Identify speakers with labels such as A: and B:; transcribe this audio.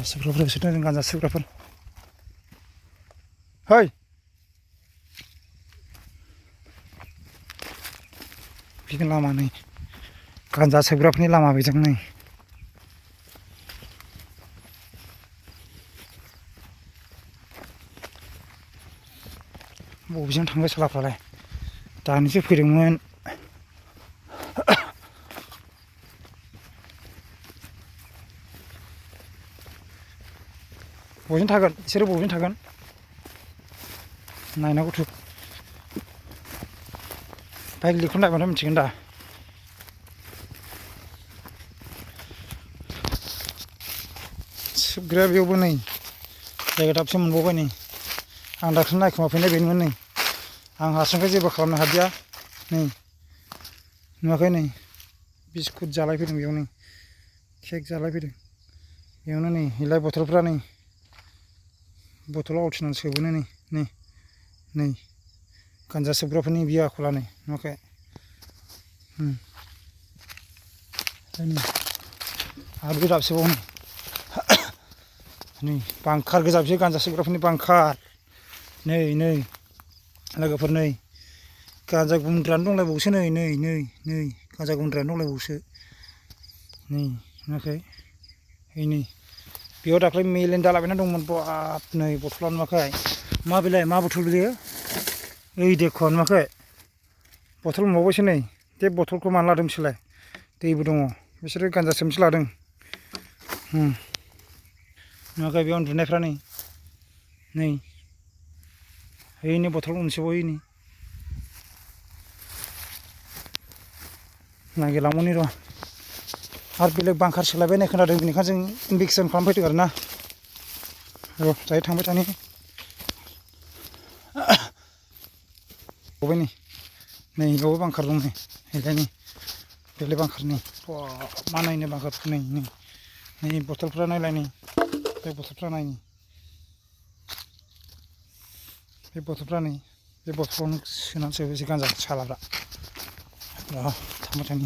A: सोग्राफोर होसोदों जों गान्जा सोग्राफोर है बिनि लामा नै गान्जा सोग्राफोरनि लामा बेजों नै बबेजों थांबाय सालाफ्रालाय दानिसो फैदोंमोन बबेजों थागोन बिसोरो बबेजों थागोन नायनांगौथ' बाइक लिरखौनो नायबानो मिथिगोन दा सोबग्राया बेयावबो नै जायगा दाबसे मोनबावबाय नै आं दाख्लै नायखोमाफैनाय बेनोमोन नै आं हारसिंखाय जेबो खालामनो हादिया नै नुवाखै नै बिस्कुट जालायफैदों बेयाव नै केक जालायफैदों बेयावनो नै हिलाय बथलफ्रा नै बथलाव आवथिनानै सोबोनो नै गान्जा सोबग्राफोरनि बियो आखला नै नुवाखै आरो बे दाबसेबाव नै बांखार गोजा बिसोर गान्जा सोबग्राफोरनि बांखार नै लोगोफोर नै गान्जा गुन्द्रायानो दंलायबावोसो नै गान्जा गुन्द्रायानो दंलायबावोसो नै नुवाखै नै बेयाव दाख्लै मेलेन्दा लाबायना दंमोन बाब नै बथला नुवाखै मा बेलाय मा बथल बेयो ओइ देखो नुवाखै बथल मोनबावबायसो नै बे बथलखौ मानो लादों बिसोरलाय दैबो दङ बिसोरो गान्जा सोबनोसो लादों नुवाखै बेयाव उन्दुनायफ्रा नै हैनै बथल मोनसेबाव नै नागिरलांबावनि र' आरो बेलेग बांखार सोलायबाय होननाय खोनादों बेनिखायनो जों इनभेस्टिगेसन खालामफैदों आरो ना र' दायो थांबाय थानि गबाय नै बेयावबो बांखार दं नै हैलाय बेलाय बांखार नै मा नायनो बांखारखौ नै बथलफ्रा नायलाय नै बे बथलफ्रा नाय बे बथलफ्रा नै बे बथलावनो सोनानै सोबोसै गान्जा सालाफ्रा र' थांबाय थानि